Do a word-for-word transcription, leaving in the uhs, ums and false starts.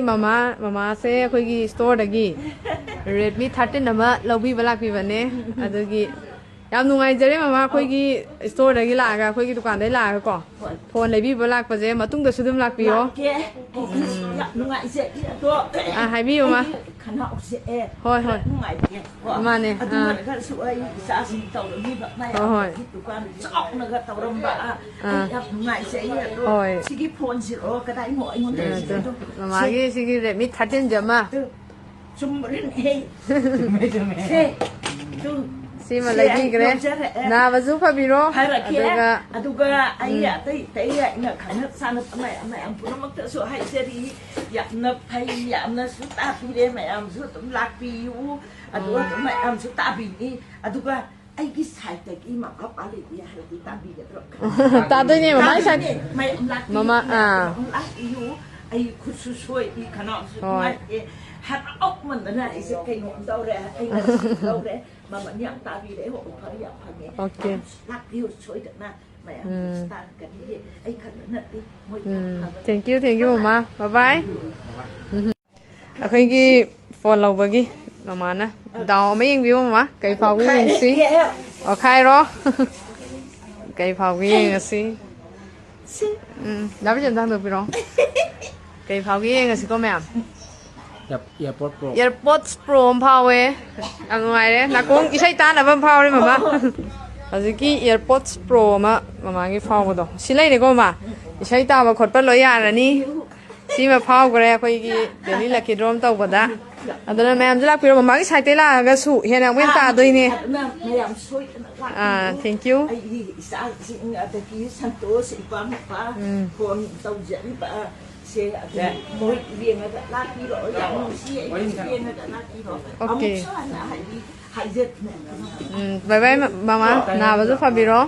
ꯃꯃꯥ, ꯃꯃꯥꯁꯦ ꯑꯩꯈꯣꯏꯒꯤ ꯁ꯭ꯇꯣꯔꯗꯒꯤ Redmi thirteen ꯑꯃ ꯂꯧꯕꯤꯕ ꯂꯥꯛꯄꯤꯕꯅꯦ꯫ ꯑꯗꯨꯒꯤ ꯌꯥꯝ ꯅꯨꯡꯉꯥꯏꯖꯔꯦ ꯃꯃꯥ, ꯑꯩꯈꯣꯏꯒꯤ ꯁ꯭ꯇꯣꯔꯗꯒꯤ ꯂꯥꯛꯑꯒ, ꯑꯩꯈꯣꯏꯒꯤ ꯗꯨꯀꯥꯟꯗꯩ ꯂꯥꯛꯑꯒ ꯀꯣ, ꯍꯣꯏ꯫ ꯐꯣꯟ ꯂꯩꯕꯤꯕ ꯂꯥꯛꯄꯁꯦ ꯃꯇꯨꯡꯗꯁꯨ ꯑꯗꯨꯝ ꯂꯥꯛꯄꯤꯌꯣ꯫ ꯂꯥꯛꯀꯦ꯫ ꯑꯩ ꯌꯥꯝ ꯅꯨꯡꯉꯥꯏꯖꯩ ꯑꯗꯣ꯫ ꯑꯥ, ꯍꯥꯏꯕꯤꯌꯨ, ꯃꯥ꯫ ꯑꯩꯒꯤ ꯈꯅꯥꯎꯁꯦ, ꯑꯦ, ꯍꯣꯏ, ꯍꯣꯏ꯫ ꯅꯨꯡꯉꯥꯏꯇꯦ꯫ ꯀꯣ꯫ ꯃꯥꯅꯦ, ꯑꯗꯨ ꯑꯥ꯫ ꯑꯣꯏꯔꯒꯁꯨ ꯑꯩ ꯏꯆꯥꯁꯤꯡ ꯇꯧꯔꯝꯃꯤꯕ ꯍꯣꯏ, ꯍꯣꯏ꯫ ꯃꯌꯥꯝꯗꯒꯤ ꯗꯨꯀꯥꯟ ꯆꯥꯎꯅꯒ ꯇꯧꯔꯝꯕ, ꯑꯥ, ꯑꯥ꯫ ꯑꯩ ꯌꯥꯝ ꯅꯨꯡꯉꯥꯏꯖꯩ ꯑꯗꯣ꯫ ꯍꯣꯏ꯫ ꯁꯤꯒꯤ ꯐꯣꯟꯁꯤꯔꯣ ꯀꯗꯥꯏꯅꯣ ꯑꯩꯉꯣꯟꯗ ꯑꯥ, ꯂꯩꯔꯤꯁꯦ? ꯑꯗꯣ ꯃꯃꯥꯒꯤ ꯁꯤꯒꯤ ꯔꯦꯗꯃꯤ ꯊꯥꯔꯇꯤꯟꯁꯦ ꯑꯃ꯫ ꯑꯗꯨ ꯆꯨꯝꯕꯅꯦ꯫ ꯆꯨꯝꯃꯦ, ꯆꯨꯝꯃꯦ꯫ ꯁꯦ, ꯇꯨ, ꯁꯤꯃ ꯁꯦ, ꯑꯩ ꯂꯩꯕꯤꯈ꯭ꯔꯦ꯫ ꯂꯧꯖꯔꯛꯑꯦ꯫ ꯅꯥꯕꯁꯨ ꯐꯕꯤꯔꯣ꯫ ꯐꯔꯛꯀꯦ꯫ ꯑꯗꯨꯒ, ꯑꯗꯨꯒ ꯑꯩ ꯎꯝ꯫ ꯑꯇꯩ ꯑꯇꯩ ꯑꯩꯅ ꯈꯪꯅ ꯆꯥꯟꯅꯕ ꯃꯌꯥꯝ, ꯃꯌꯥꯝ ꯄꯨꯝꯅꯃꯛꯇꯁꯨ ꯍꯥꯏꯖꯔꯤ꯫ ꯌꯥꯝꯅ ꯐꯩ, ꯌꯥꯝꯅꯁꯨ ꯇꯥꯕꯤꯔꯦ, ꯃꯌꯥꯝꯁꯨ ꯑꯗꯨꯝ ꯂꯥꯛꯄꯤꯌꯨ꯫ ꯑꯗꯨꯒ ꯎꯝ꯫ ꯑꯗꯨꯝ ꯃꯌꯥꯝꯁꯨ ꯇꯥꯕꯤꯅꯤ꯫ ꯑꯗꯨꯒ ꯑꯩꯒꯤ ꯁꯥꯏꯠꯇꯒꯤ ꯃꯃꯥ ꯃꯄꯥ ꯂꯩꯕꯤ ꯍꯥꯏꯔꯗꯤ ꯇꯥꯕꯤꯒꯗ꯭ꯔꯣ? ꯇꯥꯗꯣꯏꯅꯦ, ꯃꯃꯥꯒꯤ ꯁꯥꯏꯠ꯫ ꯇꯥꯕꯤꯅꯦ, ꯃꯌꯥꯝ ꯂꯥꯛꯄꯤꯌꯨ, ꯃꯃꯥ, ꯃꯌꯥꯝ ꯑꯥ꯫ ꯑꯗꯨꯝ ꯂꯥꯛꯄꯤꯌꯨ꯫ ꯑꯩ ꯈꯨꯠꯁꯨ ꯁꯣꯏ, ꯑꯩ ꯈꯅꯥꯎꯁꯨ ꯍꯣꯏ꯫ ꯅꯨꯡꯉꯥꯏꯇꯦ꯫ ꯍꯔꯥꯎꯃꯟꯗꯅ ꯑꯩꯁꯦ ꯀꯩꯅꯣꯝ ꯇꯧꯔꯦ꯫ ꯑꯩ ꯉꯁꯤ ꯂꯧꯔꯦ꯫ ꯃꯃꯜ ꯌꯥꯝ ꯇꯥꯕꯤꯔꯦ꯫ ꯑꯣꯐꯔ ꯌꯥꯝ ꯐꯪꯉꯦ꯫ ꯑꯣꯀꯦ꯫ ꯂꯥꯛꯄꯤꯌꯨ ꯁꯣꯏꯗꯅ꯫ ꯃꯌꯥꯝ ꯎꯝ꯫ ꯁ꯭ꯇꯥꯔ ꯀꯔꯤꯒꯤ ꯑꯩ ꯈꯛꯇ ꯅꯠꯇꯦ꯫ ꯃꯣꯏ ꯌꯥꯝ ꯎꯝ꯫ ꯐꯕꯅꯤ꯫ Thank you, thank you, ꯃꯃꯥ꯫ Bye bye꯫ ꯎꯝ꯫ ꯑꯩꯈꯣꯏꯒꯤ ꯐꯣꯟ ꯂꯧꯕꯒꯤ ꯃꯃꯥꯅ ꯗꯥꯎ ꯑꯃ ꯌꯦꯡꯕꯤꯌꯨ, ꯃꯃꯥ꯫ ꯀꯩ ꯐꯥꯎꯒꯦ ꯌꯦꯡꯁꯤ꯫ ꯑꯣꯈꯥꯏꯔꯣ꯫ ꯀꯩ ꯐꯥꯎꯒꯦ ꯌꯦꯡꯉꯁꯤ꯫ ꯁꯤ꯫ ꯎꯝ, ꯗꯥ ꯕꯤꯖꯦꯟꯗ ꯍꯟꯗꯣꯛꯄꯤꯔꯣ꯫ ꯀꯩ ꯐꯥꯎꯒꯦ ꯌꯦꯡꯉꯁꯤꯀꯣ, ꯃꯌꯥꯝ꯫ Air-, AirPods Pro꯫ AirPods Pro ꯑꯃ ꯐꯥꯎꯋꯦ꯫ ꯌꯥꯝ ꯅꯨꯡꯉꯥꯏꯔꯦ꯫ ꯅꯥꯀꯣꯡ ꯏꯁꯩ ꯇꯥꯅꯕ ꯑꯃ ꯐꯥꯎꯔꯦ, ꯃꯃꯥ꯫ ꯍꯧꯖꯤꯛꯀꯤ AirPods Pro ꯑꯃ ꯃꯃꯥꯒꯤ ꯐꯥꯎꯕꯗꯣ꯫ ꯁꯤ ꯂꯩꯔꯦꯀꯣ, ꯃꯃꯥ꯫ ꯏꯁꯩ ꯇꯥꯕ ꯈꯣꯠꯄ ꯂꯣꯏ ꯌꯥꯔꯅꯤ꯫ ꯁꯤꯃ ꯐꯥꯎꯈ꯭ꯔꯦ ꯑꯩꯈꯣꯏꯒꯤ Delhi Lucky Draw ꯇꯧꯕꯗ꯫ ꯑꯗꯨꯅ ꯃꯌꯥꯝꯁꯨ ꯂꯥꯛꯄꯤꯔꯣ꯫ ꯃꯃꯥꯒꯤ ꯁꯥꯏꯠꯇꯩ ꯂꯥꯛꯑꯒꯁꯨ ꯍꯦꯟꯅ ꯑꯃꯨꯛ ꯍꯦꯟꯅ ꯇꯥꯗꯣꯏꯅꯦ꯫ ꯑꯗꯨꯅ ꯃꯌꯥꯝ ꯁꯣꯏꯗꯅ ꯂꯥꯛꯄꯤꯌꯨ꯫ ꯑꯥ, thank you꯫ ꯑꯩꯒꯤ ꯏꯆꯥꯁꯤꯡ ꯑꯗꯒꯤ ꯁꯟꯇꯣꯁ ꯏꯄꯥ ꯃꯄꯥ ꯎꯝ꯫ ꯐꯣꯟ ꯇꯧꯖꯔꯤꯕ ꯁꯦ ꯑꯗꯨꯝ ꯃꯣꯏ ꯌꯦꯡꯉꯒ ꯂꯥꯛꯄꯤꯔꯣ꯫ ꯌꯥꯝ ꯅꯨꯡꯁꯤ ꯑꯩ ꯌꯦꯡꯉꯒ ꯂꯥꯛꯄꯤꯔꯣ꯫ ꯑꯣꯀꯦ꯫ ꯑꯃꯨꯛꯁꯨ ꯍꯟꯅ ꯍꯥꯏꯕꯤ-, ꯍꯥꯏꯖꯔꯤ꯫ ꯎꯝ, bye bye, ꯃ-, ꯃꯃꯥ꯫ ꯅꯥꯕꯁꯨ ꯐꯕꯤꯔꯣ꯫